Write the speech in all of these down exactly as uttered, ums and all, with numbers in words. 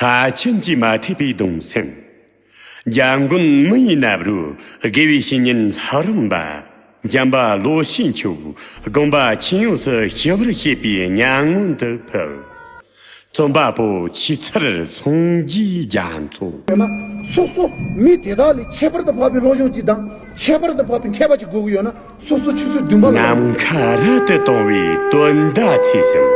ལྷ་ཆེན་གྱིས་མ་ཐེག་པའི་གདུང་སེམས། འཇམ་མགོན་མི་ཡི་ནབ་རོ། དགེ་བའི་བཤེས་གཉེན་ལྷ་རམས་པ། འཇམ་པ་ལོ་ཤས་མཆོག་དགོངས་པ་ཆེན་ཡོངས་སུ་ཞི་བར་བྱེད་པའི་ཉམས་མངོན་དུ་ཕུལ། རྩོམ་པ་པོ་ཆོས་ཚར་སངས་རྒྱས་རྒྱ་མཚོ། ཡང་ན་སོ་སོ་མི་དེ་དག་ལས་ཁྱད་པར་དུ་འཕགས་པའི་སློབ་སྦྱོང་ཅིག་དང་ཁྱད་པར་དུ་འཕགས་པའི་མཁས་པ་ཅིག་དགོས་ཀྱི་ཡོད་ན། སོ་སོ་ཆུ་ཚོད་བདུན་པ་ལ། ནམ་མཁའ་རབ་ཏུ་དྭངས་པའི་དོན་དག་ཆེ་ཞིང་།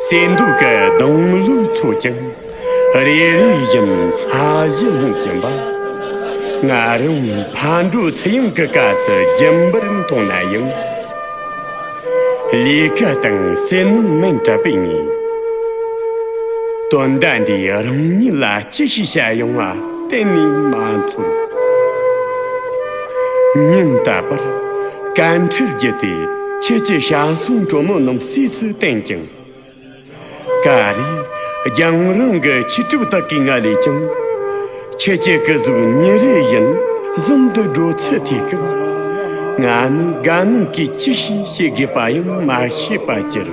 གསེར་མདོག་གི་སྡོང་ལུས་ཚོ་ཀྱང་། རེ་རེ་བཞིན་ས་གཞི་ལྷུང་གྱིན་པ། ང་རང་ཕར་འགྲོ་ཚུར་ཡོང་གི་སྐབས་སུ་རྒྱུན་པར་མཐོང་ན་ཡང་། ལས་ཀ་དང་བསོད་ནམས་མིན་འདྲ་པའི་ངས། དོན་དག་འདིས་རང་ཉིད་ལ་ཅི་ཞིག་བྱ་ཡོང་བ་གཏན་ནས་མ་ཚོར། ཉིན་རྟག་པར་བཀའ་འཁྲོལ་བརྒྱུད་དེ་ཁྱེད་ཀྱི་བྱ་སོང་གྲོ་མོ་རྣམས་སུས་སུ་བསྟན་ཀྱང་། ཀ་རེ་རྒྱང་རིང་གི་ཆུ་གྲུབ་དག་གིས་ང་ལས་ཀྱང་། ཁྱེད་ཀྱི་སྐུ་གཟུགས་ཉིན་རེ་བཞིན་ཟུམ་དུ་འགྲོ་ཚུལ་ཐོས་སྐབས། ང་ནི་དགའ་སྣང་གིས་ཅི་ཞིག་བྱེད་དགོས་པ་ཡང་མ་ཤེས་པར་གྱུར།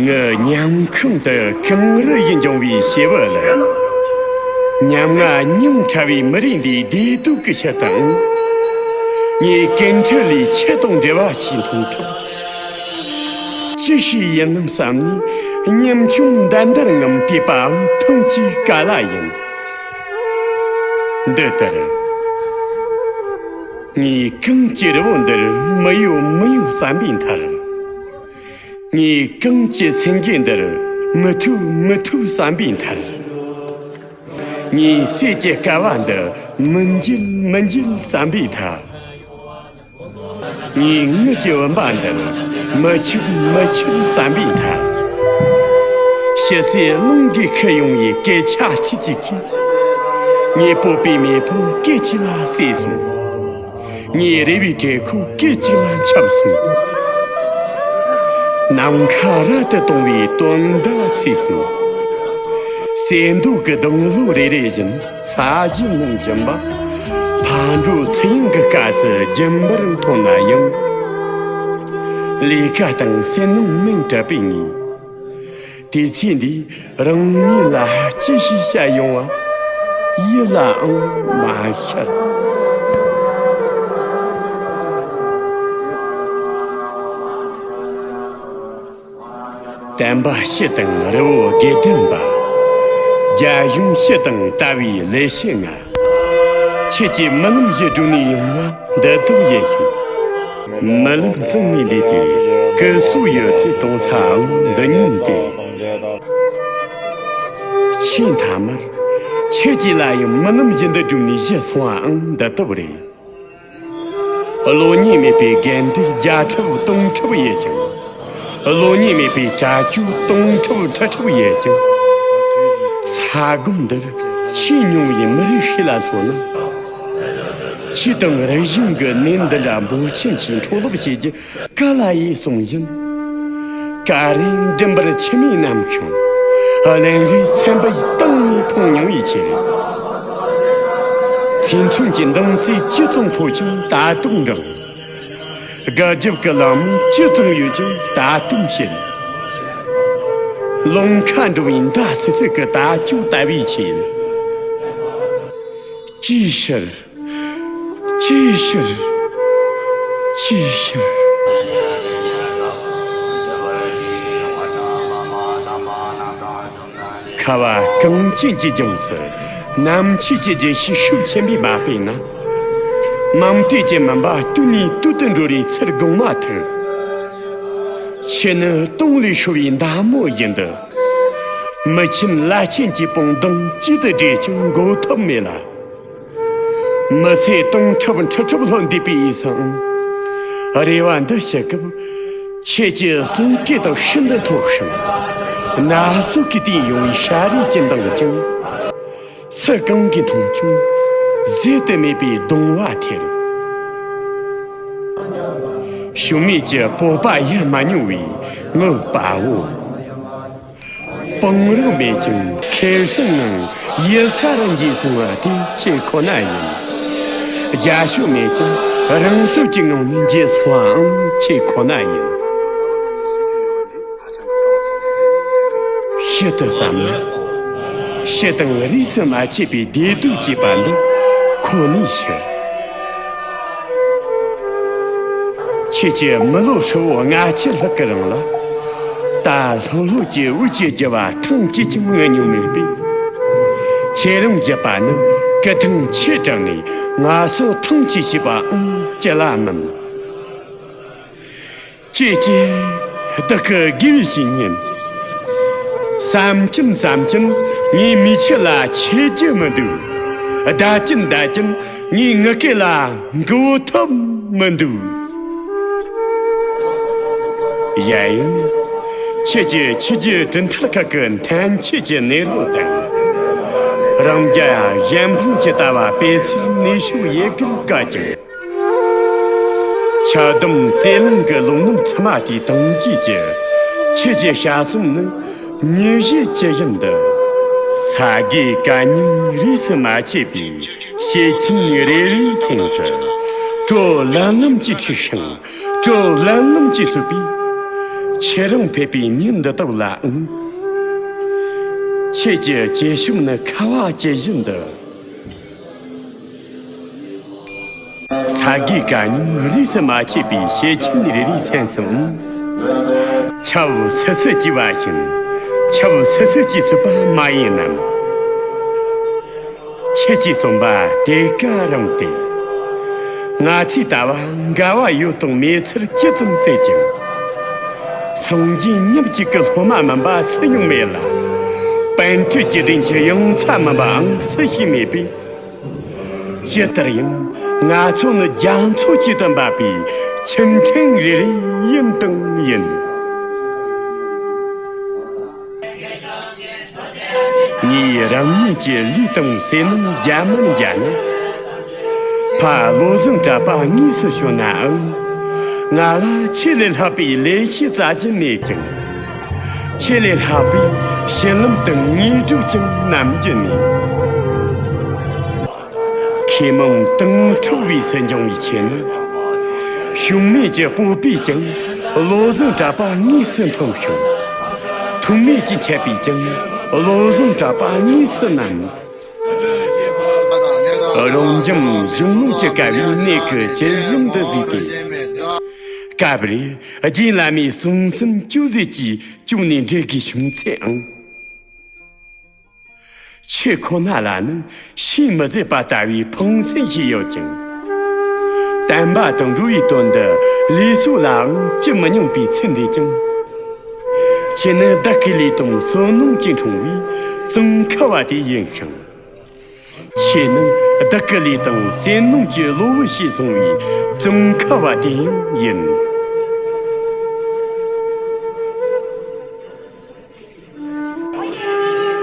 ངའི་ཉམས་ཁང་དུ་གངས་རི་བཞིན་འབྱུང་བའི་བྱེ་བ་ལ། ཉམ་ང་ཉུང་དྲགས་པའི་མི་རིགས་འདིའི་བདེ་སྡུག་གི་ཆེད་དུའང་། ངས་ཀུན་ཁྲོད་ལས་ཆོས་དང་འབྲེལ་བ་ཞིག་མཐོང་ཐུབ། ཅི་ཞིག་ཡིན་ནམ་བསམ་ནས་ཉམ་ཆུང་འདར་འདར་ངང་བལྟས་པའང་ཐང་ཅིག་ག་ལ་ཡིན། འདི་ལྟར། ངས་གངས་ཀྱི་རི་བོ་འདིར་མི་གཡོ་མི་གཡོ་བསམ་པའི་མཐར། ངས་གངས་ཀྱི་སེང་གེ་འདིར་མི་ཐུག་མི་ཐུག་བསམ་པའི་མཐར། ངས་གསེར་གྱི་ཀ་བ་འདི་མི་འཇལ་མི་འཇལ་བསམ་པའི་མཐར། ངས་དངུལ་གྱི་བུམ་པ་འདིར་མི་ཆུབ་མི་ཆུབ་བསམ་པའི་མཐར། ཕྱི་སའི་རླུང་གིས་ཁུར་ཡོང་བའི་སྐད་ཆ་ཚིག་གཅིག་གིས། ངའི་སྤོབས་པའི་མེ་ཕུང་སྐད་ཅིག་ལ་བསྲེགས་སོང་། ངའི་རེ་བའི་དྲེད་ཁོག་སྐད་ཅིག་ལ་འཆབ་སོང་། ནམ་མཁའ་རབ་ཏུ་དྭངས་པའི་དོན་དག་ཚེས་སོང་། གསེར་མདོག་གི་སྡོང་ལོ་རེ་རེ་བཞིན་ས་གཞི་ལྷུང་གྱིན་པ། ཕར་འགྲོ་ཚུར་ཡོང་གི་སྐབས་སུ་རྒྱུན་པར་མཐོང་ན་ཡང་། ལས་ཀ་དང་བསོད་ནམས་མིན་འདྲ་པའི་ངས། དུས་ཚོད་འདིས་རང་ཉིད་ལ་ཅི་ཞིག་བཤད་ཡོང་བ་ཡིད་ལའང་མ་ཤར། བསྟན་པ་སྤྱི་དང་རི་བོ་དགེ་ལྡན་པ། རྒྱལ་གཞུང་སྤྱི་དང་ལྟ་བའི་ལས་བྱེད་ང་། ཁྱེད་ཀྱིས་རྨི་ལམ་བཞིན་བསྒྲུབས་ནས་ཡོང་བ་འདི་ལྟར་ཡིན་ཞིང་། རྨི་ལམ་གཙང་ནས་འདས་ཏེ་སྐུ་སྲོག་ཡོད་ཚད་གཏོང་ས་འང་འདི་ཉིད་དེ། ཆེས་མཐའ་མར་ཁྱེད་ཀྱིས་ལ་ཡང་རྨི་ལམ་བཞིན་དུ་བསྒྲུབས་ནས་གཞི་སོང་བའང་འདི་ལྟ་བུ་རེད། བློ་ཉེས་མེད་པའི་དགེ་འདུན་བརྒྱ་ཁྲི་སྟོང་ཁྲི་ཡོད་ཀྱང་། བློ་ཉེས་མེད་པའི་གྲྭ་ཆོས་སྟོང་ཁྲི་ཁྲི་ཁྲི་ཡོད་ཀྱང་། ས་སྒང་འདིར་ཆེས་ཉུང་བའི་མི་རིགས་ཤིག་ལ་མཚོན་ན། ཆོས་དང་རིག་གཞུང་གི་གནས་འདི་འདྲ་འབོར་ཆེན་ཞིག་འཕྲོ་སློབ་བྱེད་རྒྱུ་ག་ལ་ཡིན་གསུངས་བཞིན། ཀ་རེ་མགྲིན་པར་མཆི་མས་བསྣམས་ཤིང་། གླེང་རེས་སེམས་པའི་གཏིང་ནས་ཕོངས་མྱོང་བའི་ཆེད། ཚེ་མཚོན་གྱི་འདང་རྩེ་ཅི་ཙམ་ཕོག་ཀྱང་ད་དུང་འགྲང་། དགའ་སྒྲུབ་ཀྱི་ལམ་ཅི་ཙམ་ཡོད་ཀྱང་ད་དུང་ཕྱིན། ལུང་ཁ་འགྲོ་བའི་མདའ་སིག་སིག་གི་ད་ཅུང་ལྟ་བའི་ཆེད། ཅིའི་ཕྱིར། ཅིའི་ཕྱིར། ཅིའི་ཕྱིར། ཁ་བ་གངས་ཅན་གྱི་ལྗོངས་སུ་ནམ་མཁའི་གི་རྒྱལ་སྲས་ཤུགས་ཆེན་པོས་མ་སྤེལ་ན། མང་སྟེ་ཀྱི་མུན་པ་སྟུད་ནས་སྟུད་དུ་འགྲོ་རེ་ཚུར་དགོང་མ་ཐུག་ཆུ་ནི་སྟོང་ལས་ཤོར་བའི་མདའ་མོ་བཞིན་དུ། མི་ཆེན་བླ་ཆེན་གྱི་པང་གདོང་གཅིག་ཏུ་སྦྲེལ་ཀྱང་འགོག་ཐབས་མེད་ལ། མི་ཚེ་སྟོང་ཁྲབ་ཁྲི་ཁྲབ་ལྷོད་འདས་པའི་ཡིད་སང་། རེ་བ་འདི་ཞུ་སྐབས། ཁྱེད་ཀྱི་གསུང་སྐད་དང་ཤིན་ཏུ་མཐོ་ཞིང་། ན་ཟུག་གིས་བསྟན་ཡོང་བའི་ཤ་རུས་ཀྱི་འདང་ཀྱང་། སུ་གང་གིས་མཐོང་ཀྱང་ཟད་དུ་མེད་པའི་གདུང་བ་ཐེབས། ཞུམ་མེད་ཀྱི་སྤོབས་པ་ཡལ་མ་མྱོང་བའི་ངའི་དཔའ་བོ། པང་རིང་མེད་ཀྱང་ཁེར་ཧྲེང་ངང་ཡིད་ས་རུ་འགྱེལ་སོང་བ་དེ་ཁྱེད་ཁོ་ན་ཡིན། རྒྱ་ཤོད་མེད་ཀྱང་རང་སྟོབས་ཀྱི་ངང་ནས་འགྱེལ་སོང་བའང་ཁྱེད་ཁོ་ན་ཡིན། ཡུལ་དུ་བསམ་ན། ཕྱི་དང་རིས་སུ་མ་ཆད་པའི་བདེ་སྡུག་ཅེས་པ་འདི་ཁོ་ནའི་ཕྱིར། ཁྱེད་ཀྱི་མི་ལོ་ཧྲིལ་བོ་ལྔ་བཅུ་ལྷག་གི་རིང་ལ། ད་ལྷོད་ལྷོད་ཀྱི་འུར་གྱིས་བརྒྱུ་བ་ཐེངས་གཅིག་ཀྱང་ངུ་མྱོང་མེད་པས། ཁྱེད་རང་བརྒྱུད་པ་ནི་སྐུ་ཐང་ཆེ་དྲགས་ནས་ངལ་གསོ་ཐེངས་གཅིག་བྱས་པའང་ཅི་ལ་མིན། ཀྱེ་ཀྱེ། བདག་གི་དགེ་བའི་བཤེས་གཉེན། བསམ་གྱིན་བསམ་གྱིན་ངའི་མིག་ཆུ་ལ་ཆེ་རྒྱུ་མི་འདུག་བརྡད་ཀྱིན་བརྡད་ཀྱིན་ངའི་ངུ་སྐད་ལ་མགུ་ཐུབ་མི་འདུག་ཡ་ཡང་། ཁྱེད་ཀྱི་ཆུ་རྒྱུད་གྲི་མཐིལ་ཁ་གི་མཐའ་འཁྱོལ་གྱི་ནད་རོ་དང་། རང་རྒྱལ་གཞན་ཕམ་གྱི་ལྟ་བ་སྤེལ་ཚུལ་ནུས་ཤུགས་ཡོད་དགུ་བཀའ་ཀྱང་། ཆགས་སྡང་རྩེ་གླང་གི་ལོ་ངོ་མཚུ་མ་དེའི་དང་རྒྱུད་ཀྱི་ཁྱེད་ཀྱི་བྱ་གསུམ་ནི་ཉེ་བཞི་ཇི་བཞིན་དུ། ས་དགེ་བཀའ་རྙིང་རིས་སུ་མ་ཆད་པའི་བཤེས་ཆེན་རེ་རེའི་སེམས་སུ་དྲོད་ལམ་ལམ་གྱིས་འཁྲིགས་ཤིང་དྲོད་ལམ་ལམ་གྱིས་གསོས་པས། ཁྱེད་རང་ཕེབས་པའི་ཉིན་འདི་དག་ལའང་། ཁྱེད་ཀྱི་སྐྱེ་ཤུལ་ནི་ཁ་བ་ཇི་བཞིན་དུ། ས་དགེ་བཀའ་རྙིང་རིས་སུ་མ་ཆད་པའི་བཤེས་ཆེན་རེ་རེའི་སེམས་སུའང་། ཆབ་སིལ་སིལ་གྱིས་བབས་ཤིང་། ཆབ་སིལ་སིལ་གྱིས་གསོས་པ་མ་ཡིན་ནམ། ཁྱེད་ཀྱིས་གསུངས་པ་དེ་ག་རང་སྟེ། ང་ཚོས་ལྟ་བ་འགལ་བ་ཡོད་དང་མེད་ཚུལ་ཇི་ཙམ་བཙལ་ཀྱང་། སངས་རྒྱས་མཉམ་གཅིག་གི་སློབ་མ་མིན་པ་སུ་ཡང་མེད་ལ། པཎ་གྲུབ་བཅུ་བདུན་གྱི་ཡང་ཚ་མིན་པའང་སུ་ཞིག་མེད་པས། ཇི་ལྟར་ཡང་ང་ཚོ་ནི་རྒྱ་མཚོ་གཅིག་ཏུ་འབབ་པའི་ཆུ་ཕྲན་རེ་རེ་ཡིན་དང་ཡིན། ངས་རང་ཉིད་ཀྱི་ལུས་དང་སེམས་ནང་རྒྱ་མར་འཇགས་ན། ཕ་བློ་བཟང་གྲགས་པ་དངོས་སུ་བྱོན་ནའང་། ང་ལ་ཆེས་ལས་ལྷག་པའི་ལས་བྱེད་རྩ་ཅན་མེད་ཀྱང་། ཆེས་ལས་ལྷག་པའི་བྱིན་རླབས་དང་དངོས་གྲུབ་ཀྱང་ནམ་རྒྱུན་ནས། མཁས་མང་དྭངས་འཕྲོག་པས་སུ་འབྱུང་བའི་ཆེད་ནི། བྱུང་མེད་ཀྱི་སྤོབས་པས་ཀྱང་བློ་བཟང་གྲགས་པ་དངོས་སུ་འཐོམས་ཤིང་། ཐོགས་མེད་ཀྱི་འཆད་པས་ཀྱང་བློ་བཟང་གྲགས་པ་དངོས་སུ་བསྣམས། རང་འཇམ་གཞུང་ལུགས་ཀྱི་དཀའ་བའི་གནས་ཀྱི་ཇི་བཞིན་དུ་གཟིགས་ཏེ། སྐབས་རེ་རྗེ་བླ་མའི་གསུང་གསུམ་ཅུང་ཟད་ཀྱིས་བཅུག་ནས་འགྲེལ་དགོས་བྱུང་ཚེའང་། ཆོས་ཁོ་ན་ལ་ནི་ཆོས་མི་ཟད་པ་ལྟ་བུའི་ཕངས་སེམས་ཤིག་ཡོད་ཅིང་། བསྟན་པ་དང་འགྲོ་བའི་དོན་དུ་ལུས་སྲོག་ལའང་ཅི་མི་སྙམ་པའི་ཚུལ་འདི་ཀྱང་། ཁྱེད་ནི་བདག་གི་ལུས་དང་བསོད་ནམས་ཀྱིས་འཁྲུངས་པའི་ཙོང་ཁ་བ་དེ་ཡིན་ཞིང་། ཁྱེད་ནི་བདག་གི་ལུས་དང་བསོད་ནམས་ཀྱི་གློ་བུར་ཞིག་སོང་བའི་ཙོང་ཁ་བ་དེ་ཡང་ཡིན།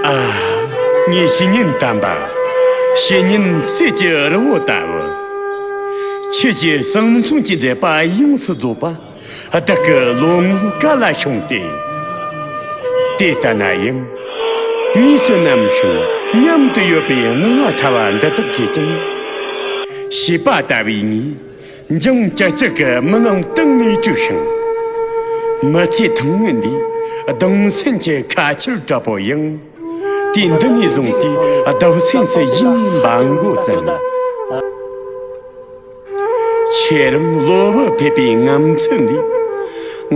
ཨ། ངའི་བཤེས་གཉེན་དམ་པ། བཤེས་གཉེན་སྲས་ཀྱི་རི་བོ་ལྟ་བུ། ཁྱེད་ཀྱི་གསང་མཚན་གྱི་མཛད་པ་ཡོངས་སུ་རྫོགས་པ་བདག་གི་བློ་ངོར་ག་ལ་ཤོང་སྟེ། དེ་ལྟ་ན་ཡང་། དངོས་སུ་བསྣམས་ཤིང་མཉམ་དུ་ཡོད་པའི་སྣང་བ་ཕྲ་བ་འདི་དག་གིས་ཀྱང་། བྱིས་པ་ལྟ་བུའི་ངས། འཇང་ཅག་ཅག་གི་རྨི་ལམ་སྟེང་ནས་དཀྲུགས་ཤིང་། མི་ཚེ་ཐུང་ངུ་འདིའི་གདུང་སེམས་ཀྱི་ཁ་ཆུལ་དྲག་པོ་ཡང་། དུས་འདི་ནས་བཟུང་སྟེ་རྡོབ་སེམས་སུ་ཡིད་ནས་འབར་འགོ་བརྩམས། ཁྱེད་རང་གློ་བུར་ཕེབས་པའི་ངང་ཚུལ་འདིས།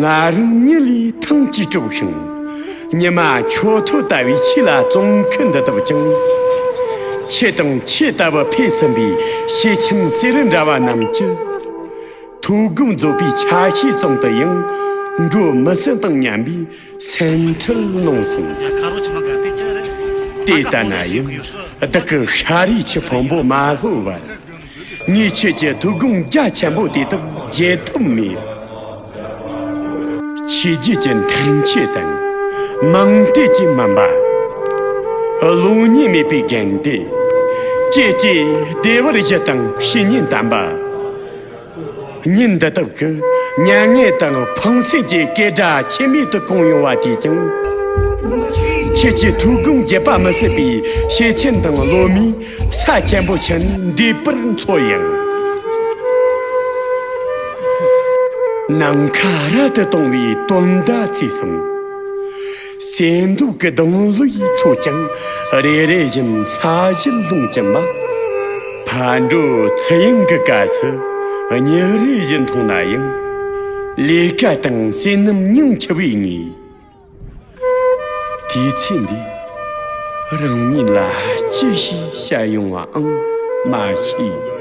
ང་རང་མྱི་ལས་ཐང་ཆད་དཀྲུགས་ཤིང་། ཉི་མ་འཁྱོག་ཐོག་ལྟ་བུའི་ཆོས་ལ་བཙོང་མཁན་འདི་དག་ཀྱང་། ཁྱེད་དང་ཁྱེད་ལྟ་བུ་ཕེབས་ཟིན་པའི་བཤེས་ཆེན་སེ་ར་འདྲ་བ་རྣམས་ཀྱི་ཐུགས་དགོངས་རྫོགས་པའི་ཆ་ཤས་ཙམ་དུ་ཡང་འགྲོ་མི་སྲིད་དང་སྙམ་པའི་སེམས་ཁྲལ་གནང་སོང་། དེ་ལྟ་ན་ཡང་བདག་གི་ཤ་རུས་ཀྱི་ཕུང་པོ་མ་ལྷོད་བར། ངས་ཁྱེད་ཀྱི་ཐུགས་དགོངས་རྒྱ་ཆེན་པོ་དེ་དག་བརྗེད་ཐབས་མེད། ཆོས་བརྒྱུད་ཀྱི་མཐུན་རྐྱེན་དང་མིང་སྟེགས་ཀྱི་མུན་པ། བློ་ཉེས་མེད་པའི་རྒན་དེ། ཀྱེ་ཀྱེ། བདེ་བར་བཞུགས་དང་བཤེས་གཉེན་དམ་པ། ཉིན་འདི་དག་གི་མྱ་ངན་དང་ཕངས་སེམས་ཀྱི་སྐད་སྒྲ་ཆེས་མེད་དུ་གང་ཡོང་བ་དེས་ཀྱང་། ཁྱེད་ཀྱི་ཐུགས་དགོངས་བརྗེད་པ་མི་སྲིད་པའི་བཤེས་ཆེན་དང་སློབ་མའི་ས་ཆེན་པོ་ཁྱེད་ནས་འདས་པར་འཚོལ་ཡང་། ནམ་མཁའ་རབ་ཏུ་དྭངས་པའི་དོན་དག་ཚེས་སམ། སེམས་སྡུག་གི་གདུང་ལོས་ཚོར་ཀྱང་། རེ་རེ་བཞིན་ས་གཞིར་ལྷུང་གྱིན་པ། ཕར་འགྲོ་ཚུར་ཡོང་གི་སྐབས་སུ། གཉིད་རེ་བཞིན་མཐོང་ན་ཡང་། ལས་ཀ་དང་བསོད་ནམས་ཉུང་ཆེ་བའི་ངས། དུས་ཚོད་འདིས་རང་ཉིད་ལ་ཅི་ཞིག་བཤད་ཡོང་བའང་མ་ཤེས།